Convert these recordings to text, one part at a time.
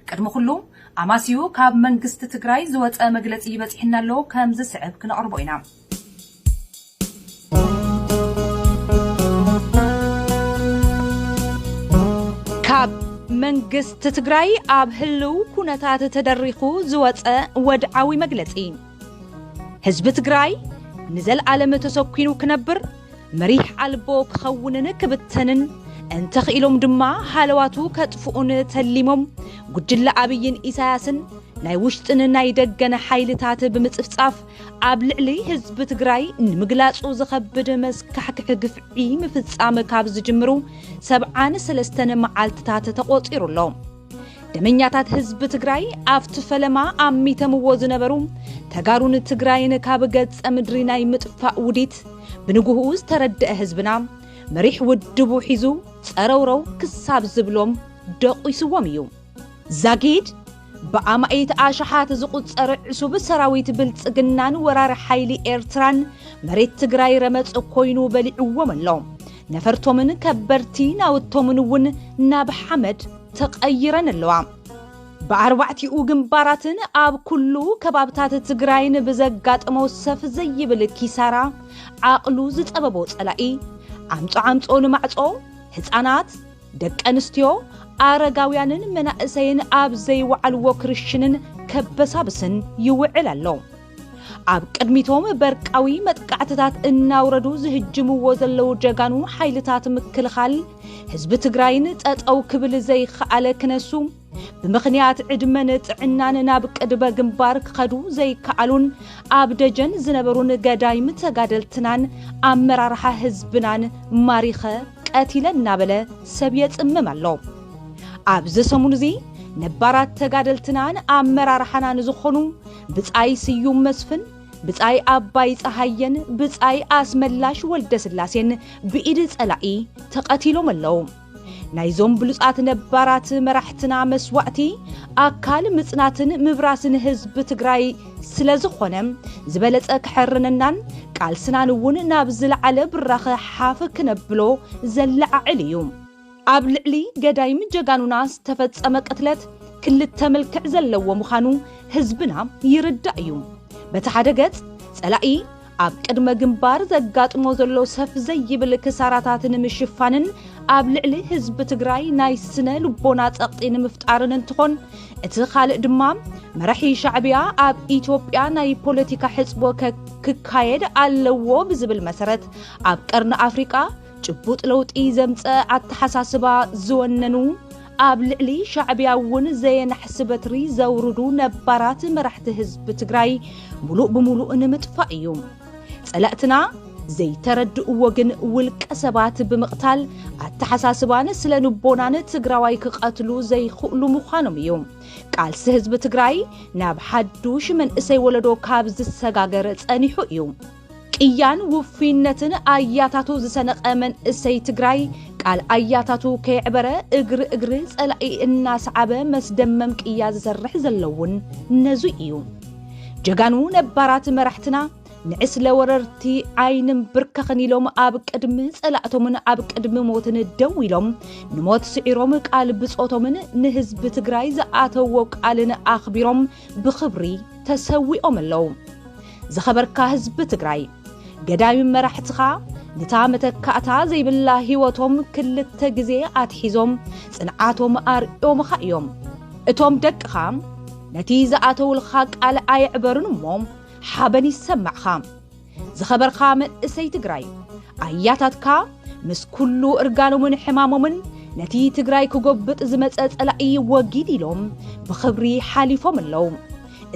ቅድሚ ኩሉ ኣማስዩ ካብ መንግስቲ ትግራይ ዝወፀ መግለፂ በፂሕና ኣሎ፣ ከም ዝስዕብ ክነቕርቦ ኢና። ካብ መንግስቲ ትግራይ ኣብ ህልው ኩነታት ተደሪኹ ዝወፀ ወድዓዊ መግለፂ። ህዝቢ ትግራይ ንዘለኣለም ተሰኪኑ ክነብር፣ መሪሕ ኣልቦ ክኸውንን ክብተንን፣ እንተኽኢሎም ድማ ሃለዋቱ ከጥፍኡን ተሊሞም፣ ጉጅለ ኣብይን ኢሳያስን ናይ ውሽጥን ናይ ደገን ሓይልታት ብምጽፍጻፍ፣ ኣብ ልዕሊ ህዝቢ ትግራይ ንምግላጹ ዝኸብድ መስካሕክሒ ግፍዒ ምፍጻም ካብ ዝጅምሩ ሰብዓን ሰለስተን መዓልትታት ተቖጺሩ ኣሎ። ደመኛታት ህዝቢ ትግራይ ኣብቲ ፈለማ ኣሚተምዎ ዝነበሩ ተጋሩን ትግራይን ካብ ገጸ ምድሪ ናይ ምጥፋእ ውዲት ብንግህኡ ዝተረድአ ህዝብና፣ መሪሕ ውድቡ ሒዙ ጸረውረው ክሳብ ዝብሎም ደቂስዎም እዩ። ዛጊድ ብኣማኢት ኣሽሓት ዝቑጸር ዕሱብ ሰራዊት ብልጽግናን ወራሪ ሓይሊ ኤርትራን መሬት ትግራይ ረመጽ ኮይኑ በሊዕዎም ኣሎ። ነፈርቶምን ከበድቲ ናውቶምን እውን ናብ ሓመድ ተቐይረን ኣለዋ። ብኣርባዕቲኡ ግንባራትን ኣብ ኩሉ ከባብታት ትግራይን ብዘጋጠሞ ሰፍ ዘይብል ኪሳራ፣ ዓቕሉ ዝጠበቦ ጸላኢ፣ ዓምጾ ዓምጾ ንማዕጾ፣ ህጻናት፣ ደቂ ኣንስትዮ፣ ኣረጋውያንን መናእሰይን ኣብ ዘይወዓልዎ ክርሽንን ከበሳብስን ይውዕል ኣሎ። ኣብ ቅድሚቶም በርቃዊ መጥቃዕትታት እናውረዱ ዝህጅምዎ ዘለዉ ጀጋኑ ሓይልታት ምክልኻል፣ ህዝቢ ትግራይን ጠጠው ክብል ዘይከኣለ ክነሱ፣ ብምኽንያት ዕድመን ጥዕናን ናብ ቅድመ ግንባር ክኸዱ ዘይከኣሉን ኣብ ደጀን ዝነበሩን ገዳይም ተጋደልትናን ኣመራርሓ ህዝብናን ማሪኸ ቀቲለ እናበለ ሰብ የጽምም ኣሎ። ኣብዚ ሰሙን እዚ ነባራት ተጋደልትናን ኣመራርሓናን ዝኾኑ ብጻይ ስዩም መስፍን፣ ብጻይ ኣባይ ጸሃየን ብጻይ ኣስመላሽ ወልደስላሴን ብኢድ ጸላኢ ተቐቲሎም ኣለዉ። ናይዞም ብሉጻት ነባራት መራሕትና መስዋእቲ ኣካል ምጽናትን ምብራስን ህዝቢ ትግራይ ስለ ዝኾነ፣ ዝበለጸ ክሕርነናን ቃልስናን እውን ናብ ዝለዓለ ብራኸ ሓፍ ክነብሎ ዘለዓዕል እዩ። ኣብ ልዕሊ ገዳይም ጀጋኑና ዝተፈጸመ ቅትለት ክልተ መልክዕ ዘለዎ ምዃኑ ህዝብና ይርዳእ እዩ። በቲ ሓደ ገጽ፣ ጸላኢ ኣብ ቅድመ ግንባር ዘጋጥሞ ዘሎ ሰፍ ዘይብል ክሳራታት ንምሽፋንን ኣብ ልዕሊ ህዝቢ ትግራይ ናይ ስነ ልቦና ጸቕጢ ንምፍጣርን እንትኾን፣ እቲ ካልእ ድማ መራሒ ሻዕብያ ኣብ ኢትዮጵያ ናይ ፖለቲካ ሕጽቦ ከ-፣ ክካየድ ኣለዎ ብዝብል መሰረት፣ ኣብ ቀርኒ ኣፍሪቃ ጭቡጥ ለውጢ ዘምጸ ኣተሓሳስባ ዝወነኑ፣ ኣብ ልዕሊ ሻዕብያ እውን ዘየናሕሲ በትሪ ዘውርዱ ነባራት መራሕቲ ህዝቢ ትግራይ ሙሉእ ብሙሉእ ንምጥፋእ እዩ። ጸላእትና ዘይተረድእዎ ግን ውልቀ ሰባት ብምቕታል ኣተሓሳስባን ስለ ንቦናን ትግራዋይ ክቐትሉ ዘይኽእሉ ምዃኖም እዩ። ቃልሲ ህዝቢ ትግራይ ናብ ሓዱሽ መንእሰይ ወለዶ ካብ ዝሰጋገር ጸኒሑ እዩ። ቅያን ውፉይነትን ኣያታቱ ዝሰነቐ መንእሰይ ትግራይ፣ ቃል ኣያታቱ ከየዕበረ እግሪ እግሪ ጸላኢ እናሰዓበ መስደመም ቅያ ዝሰርሕ ዘለውን ነዙይ እዩ። ጀጋኑ ነባራት መራሕትና ንዕስለ ወረርቲ ኣይንንብርከኽን ኢሎም ኣብ ቅድሚ ጸላእቶምን ኣብ ቅድሚ ሞትን ደው ኢሎም፣ ንሞት ስዒሮም ቃል ብጾቶምን ንህዝቢ ትግራይ ዝኣተዎ ቃልን ኣኽቢሮም ብኽብሪ ተሰዊኦም ኣለዉ። ዝኸበርካ ህዝቢ ትግራይ፣ ገዳይም መራሕትኻ ነታ መተካእታ ዘይብላ ህይወቶም ክልተ ግዜ ኣትሒዞም ጽንዓቶም ኣርእዮምኻ እዮም። እቶም ደቅኻ ነቲ ዝኣተውልኻ ቃል ኣየዕበሩን እሞ ሓበን ይሰማዕኻ። ዝኸበርካ መንእሰይ ትግራይ፣ ኣያታትካ ምስ ኩሉ እርጋኖምን ሕማሞምን ነቲ ትግራይ ክጎብጥ ዝመጸ ጸላኢ ወጊድ ኢሎም ብኽብሪ ሓሊፎም ኣለዉ።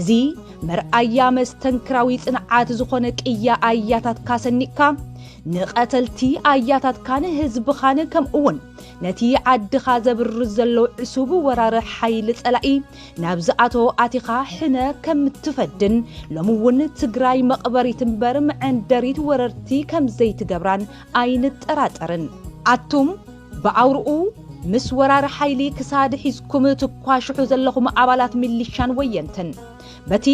እዚ መርኣያ መስተንክራዊ ጽንዓት ዝኾነ ቅያ ኣያታትካ ሰኒቕካ፣ ንቐተልቲ ኣያታትካን ህዝብኻን ከምኡውን ነቲ ዓድኻ ዘብርዝ ዘሎ ዕሱብ ወራሪ ሓይሊ ጸላኢ ናብ ዝኣተዎ ኣቲኻ ሕነ ከም ትፈድን፣ ሎሚ እውን ትግራይ መቕበሪት እምበር መዐንደሪት ወረርቲ ከም ዘይትገብራን ኣይንጠራጠርን። ኣቱም ብኣውርኡ ምስ ወራሪ ሓይሊ ክሳድ ሒዝኩም ትኳሽሑ ዘለኹም ኣባላት ሚሊሻን ወየንትን፣ በቲ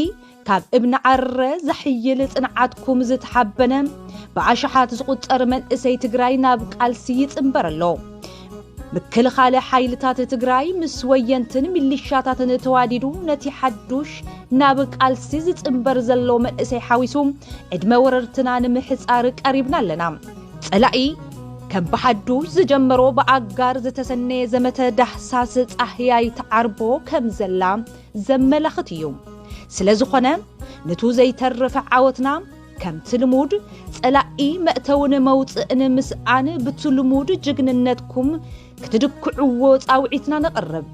ካብ እብነ ዓረ ዘሕይል ጽንዓትኩም ዝተሓበነ ብኣሽሓት ዝቑጸር መንእሰይ ትግራይ ናብ ቃልሲ ይጽንበር ኣሎ። ምክልኻል ሓይልታት ትግራይ ምስ ወየንትን ሚሊሻታትን ተዋዲዱ ነቲ ሓዱሽ ናብ ቃልሲ ዝጽንበር ዘሎ መንእሰይ ሓዊሱ ዕድመ ወረርትና ንምሕጻር ቀሪብና ኣለና። ጸላኢ ከም ብሓዱሽ ዝጀመሮ ብኣጋር ዝተሰነየ ዘመተ ዳህሳስ ጻህያይ ትዓርቦ ከም ዘላ ዘመላኽት እዩ። ስለ ዝኾነ ነቱ ዘይተርፍ ዓወትና ከምቲ ልሙድ ጸላኢ መእተውን መውጽእን ምስኣን ብቲ ልሙድ ጅግንነትኩም ክትድክዕዎ ጻውዒትና ነቕርብ።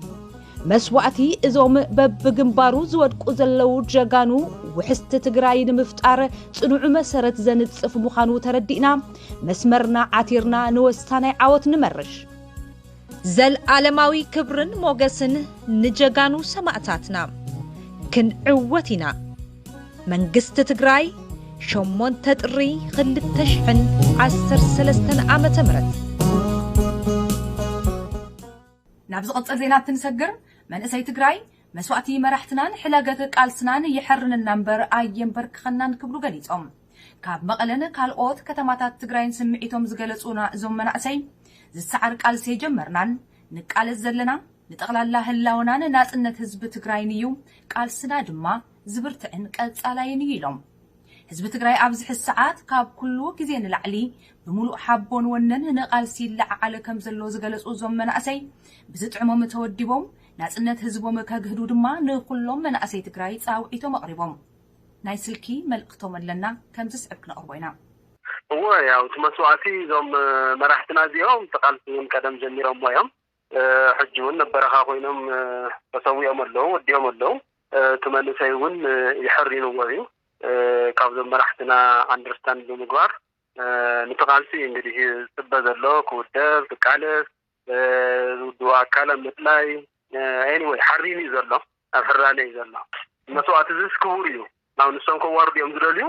መስዋእቲ እዞም በብግንባሩ ዝወድቁ ዘለዉ ጀጋኑ ውሕስቲ ትግራይ ንምፍጣር ጽኑዕ መሰረት ዘንጽፍ ምዃኑ ተረዲእና መስመርና ዓቲርና ንወሳናይ ዓወት ንመርሽ። ዘልኣለማዊ ክብርን ሞገስን ንጀጋኑ ሰማእታትና። ክንዕወት ኢና። መንግስቲ ትግራይ ሸሞንተ ጥሪ ክልተ ሽሕን ዓሰርተ ሰለስተን ዓመተ ምህረት። ናብ ዝቕጽል ዜና እንትንሰግር፣ መንእሰይ ትግራይ መስዋእቲ መራሕትናን ሕለገት ቃልስናን የሐርንና እምበር ኣየንበርክኸናን ክብሉ ገሊጾም። ካብ መቐለን ካልኦት ከተማታት ትግራይን ስምዒቶም ዝገለጹና እዞም መናእሰይ፣ ዝሰዓር ቃልሲ የጀመርናን ንቃለስ ዘለና ንጠቕላላ ህላወናን ናጽነት ህዝቢ ትግራይን እዩ፣ ቃልስና ድማ ዝብርትዕን ቀጻላይን እዩ ኢሎም። ህዝቢ ትግራይ ኣብዚ ሕዚ ሰዓት ካብ ኩሉ ግዜ ንላዕሊ ብምሉእ ሓቦን ወነን ንቃልሲ ይለዓዓል ከም ዘሎ ዝገለጹ እዞም መናእሰይ፣ ብዝጥዕሞም ተወዲቦም ናጽነት ህዝቦም ከግህዱ ድማ ንኩሎም መናእሰይ ትግራይ ጻውዒቶም ኣቕሪቦም። ናይ ስልኪ መልእኽቶም ኣለና፣ ከም ዝስዕብ ክነቕርቦ ኢና። እወ፣ ያው እቲ መስዋእቲ እዞም መራሕትና እዚኦም እቲ ቃልሲ እውን ቀደም ጀሚሮሞ እዮም። ሕጂ እውን ነበረኻ ኮይኖም ተሰዊኦም ኣለዉ፣ ወዲኦም ኣለዉ። እቲ መንእሰይ እውን ይሕሪንዎ እዩ። ካብዞም መራሕትና ኣንደርስታንድ ብምግባር፣ ነቲ ቃልሲ እንግዲህ ዝፅበ ዘሎ ክውደብ፣ ክቃለስ፣ ዝውድኡ ኣካል ኣብ ምጥላይ፣ ኤኒወይ ሓሪኑ እዩ ዘሎ፣ ኣብ ሕራነ እዩ ዘሎ። መስዋእቲ እዚስ ክቡር እዩ። ናብ ንሶም ከዋርዱ እዮም ዝደልዩ።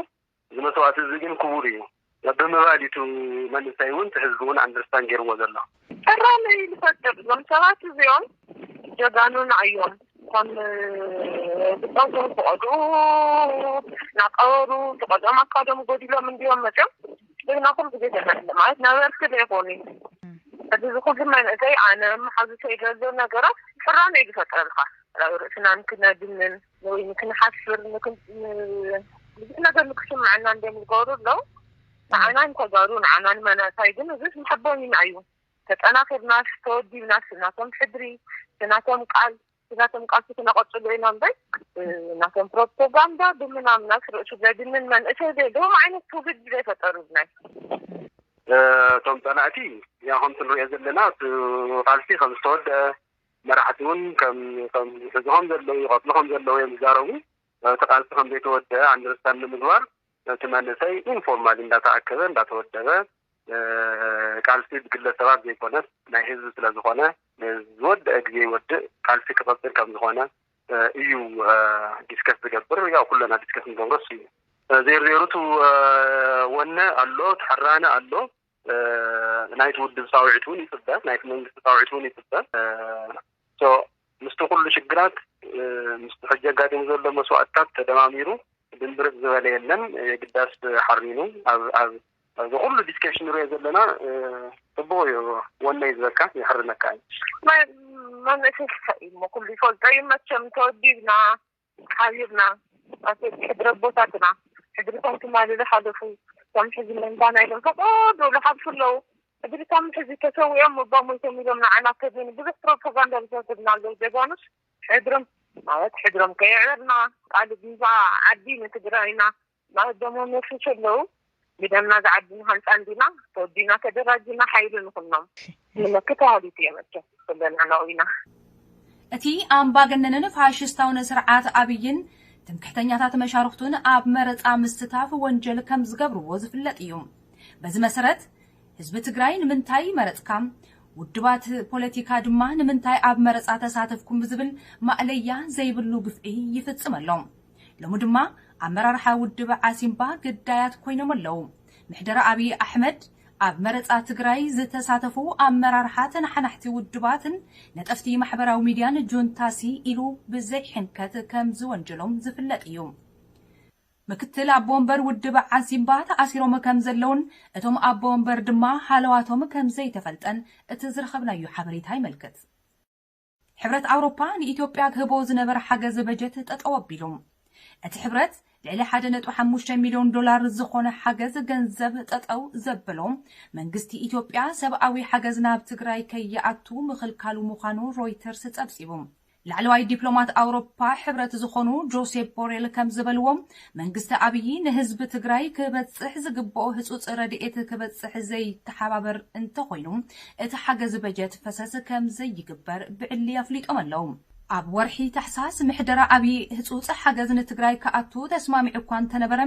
እዚ መስዋእቲ እዚ ግን ክቡር እዩ ብምባል እዩ እቲ መንእሰይ እውን እቲ ህዝቢ እውን ኣንደርስታንድ ገይርዎ ዘሎ። ሕራነ እዩ ዝፈጥር። እዞም ሰባት እዚኦም ጀጋኑና እዮም። ከም ብጾቶም ፍቐዱ እናቀበሩ፣ ፍቐዶም ኣካሎም ጎዲሎም እንዲዮም መፅዮም። ጀግና ኩሉ ግዜ ተጋድለ ማለት ነበርቲ ዘይኮኑ እዩ። ሕዚ እዚ ኩሉ መንእሰይ ኣነ መሓዙተይ ዘሎ ነገራት ሕራነ እዩ ዝፈጥረልካ። ኣብ ርእስና ንክነድንን ወይ ንክንሓፍር ንክን-፣ ን-፣ ብዙሕ ነገር ንክስምዐና እንዲዮም ዝገብሩ ኣለዉ። ንዓና ንተጋሩ፣ ንዓና ንመናእሳይ ግን እዚ መሐበኒና እዩ። ተጠናኺርናስ፣ ተወዲብናስ፣ ናቶም ሕድሪ፣ ናቶም ቃል፣ ናቶም ቃልሲ ክነቐጽሎ ኢና እምበር፣ ናቶም ፕሮፓጋንዳ ብምናምናስ ርእሱ ዘድንን መንእሰይ ዘይ-፣ ደም ዓይነት ትውልዲ ዘይፈጠሩልና እዩ። እቶም ጸላእቲ፣ ያው ከምቲ ንሪኦ ዘለና፣ እቲ ቃልሲ ከም ዝተወደአ፣ መራሕቲ እውን ከም፣ ከም ዝሕዙ ከም ዘለዉ፣ ይቐጽሉ ከም ዘለዉ እዮም ዝዛረቡ። እቲ ቃልሲ ከም ዘይተወደአ ኣንደርስታንድ ንምግባር፣ እቲ መንእሰይ ኢንፎርማሊ እንዳተኣከበ፣ እንዳተወደበ፣ እ፣ ቃልሲ ብግለሰባት ዘይኮነስ ናይ ህዝቢ ስለ ዝኾነ፣ ዝወደአ ግዜ ይወድእ፣ ቃልሲ ክቐጽል ከም ዝኾነ፣ እ፣ እዩ፣ እ፣ ዲስከስ ዝገብር። ያው ኩለና ዲስከስ ንገብሮ እሱ እዩ። እ፣ ዜር ዜሩ እቲ፣ እ፣ ወነ ኣሎ፣ እቲ ሕራነ ኣሎ። እ፣ ናይቲ ውድብ ጻውዒት እውን ይጽበ፣ ናይቲ መንግስቲ ጻውዒት እውን ይጽበ። እ፣ ሶ፣ ምስቲ ኩሉ ሽግራት፣ እ፣ ምስቲ ሕጂ ኣጋጢሙ ዘሎ መስዋእትታት ተደማሚሩ፣ ድምብርጽ ዝበለ የለን። የግዳስ ሓሪኑ ኣብ፣ ኣብ፣ ኣብዚ ኩሉ ዲስከሽን ንሪኦ ዘለና፣ እ፣ ጽቡቕ እዩ። ወነ እዩ ዝበካ፣ የሕርነካ እዩ። መ-፣ መንእሰይ እንታይ እዩ እሞ፣ ኩሉ ይፈልጦ እዩ መቸም። ተወዲብና፣ ሓቢርና፣ ኣብ ሕድሪ ኣቦታትና፣ ሕድሪ እቶም ትማሊ ዝሓለፉ፣ እቶም ሕዚ ምእንታና ኢሎም ፈቐዶ ዝሓልፉ ኣለዉ። ሕድሪ እቶም ሕዚ ተሰዊኦም እባ ሞይቶም ኢሎም ንዓና ከድኑ ብዙሕ ፕሮፓጋንዳ ዝፈጥሩልና ኣለዉ ጀጋኑስ። ሕድሮም ማለት ሕድሮም ከየዕበርና፣ ቃል ቪዛ ዓዲ ንትግራይና፣ ማለት ደሞም የፍስሱ ኣለዉ። ብደምና ዝዓዲ ንሃንጻ እንዲና፣ ተወዲና፣ ተደራጅና፣ ሓይሊ ንኹኖም። ንመክት ተዋህሊቱ እየ መቸም፣ ኩለና ነቒና። እቲ ኣምባገነንን ፋሽስታውን ስርዓት ኣብይን ትምክሕተኛታት መሻርኽቱን ኣብ መረጻ ምስታፍ ወንጀል ከም ዝገብርዎ ዝፍለጥ እዩ። በዚ መሰረት፣ ህዝቢ ትግራይ ንምንታይ መረጽካ? ውድባት ፖለቲካ ድማ ንምንታይ ኣብ መረጻ ተሳተፍኩም ብዝብል ማእለያ ዘይብሉ ግፍዒ ይፍጽም ኣሎ። ሎሚ ድማ ኣመራርሓ ውድብ ዓሲምባ ግዳያት ኮይኖም ኣለዉ። ምሕደራ ኣብዪ ኣሕመድ ኣብ መረጻ ትግራይ ዝተሳተፉ ኣመራርሓ ተነሓናሕቲ ውድባትን ነጠፍቲ ማሕበራዊ ሚድያን ጁንታሲ ኢሉ ብዘይሕንከት ከም ዝወንጀሎም ዝፍለጥ እዩ። ምክትል ኣቦ ወንበር ውድብ ዓሲምባ ተኣሲሮም ከም ዘለውን እቶም ኣቦ ወንበር ድማ ሃለዋቶም ከም ዘይተፈልጠን እቲ ዝረኸብናዮ ሓበሬታ ይመልክት። ሕብረት ኣውሮፓ ንኢትዮጵያ ክህቦ ዝነበረ ሓገዝ በጀት ጠጠው ኣቢሉ። እቲ ሕብረት ልዕሊ ሓደ ነጥቢ ሓሙሽተ ሚልዮን ዶላር ዝኾነ ሓገዝ ገንዘብ ጠጠው ዘበሎ መንግስቲ ኢትዮጵያ ሰብኣዊ ሓገዝ ናብ ትግራይ ከይኣቱ ምኽልካሉ ምዃኑ ሮይተርስ ጸብጺቡ። ላዕለዋይ ዲፕሎማት ኣውሮፓ ሕብረት ዝኾኑ ጆሴፕ ቦሬል ከም ዝበልዎም፣ መንግስቲ ኣብዪ ንህዝቢ ትግራይ ክበጽሕ ዝግብኦ ህጹጽ ረድኤት ክበጽሕ ዘይተሓባበር እንተኾይኑ እቲ ሓገዝ በጀት ፈሰስ ከም ዘይግበር ብዕሊ ኣፍሊጦም ኣለዉ። ኣብ ወርሒ ታሕሳስ ምሕደራ ኣብዪ ህጹጽ ሓገዝ ንትግራይ ክኣቱ ተስማሚዑ እኳ እንተነበረ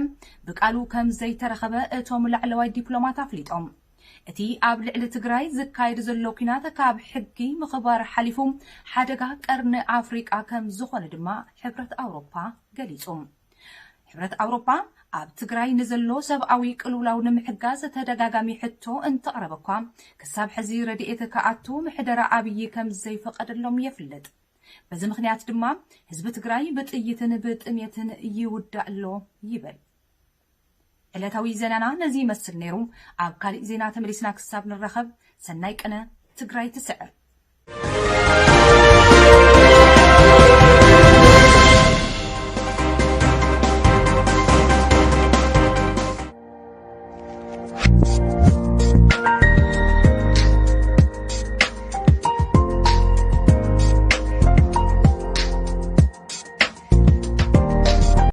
ብቃሉ ከም ዘይተረኸበ እቶም ላዕለዋይ ዲፕሎማት ኣፍሊጦም። እቲ ኣብ ልዕሊ ትግራይ ዝካየድ ዘሎ ኲናት ካብ ሕጊ ምኽባር ሓሊፉ ሓደጋ ቀርኒ ኣፍሪቃ ከም ዝኾነ ድማ ሕብረት ኣውሮፓ ገሊጹ። ሕብረት ኣውሮፓ ኣብ ትግራይ ንዘሎ ሰብኣዊ ቅልውላው ንምሕጋዝ ተደጋጋሚ ሕቶ እንተቕረበ እኳ ክሳብ ሕዚ ረድኤት ክኣቱ ምሕደራ ኣብዪ ከም ዘይፈቐደሎም የፍልጥ። በዚ ምኽንያት ድማ ህዝቢ ትግራይ ብጥይትን ብጥሜትን ይውዳእ ኣሎ ይብል። ዕለታዊ ዜናና ነዚ ይመስል ነይሩ። ኣብ ካሊእ ዜና ተመሊስና ክሳብ ንራኸብ ሰናይ ቅነ። ትግራይ ትስዕር።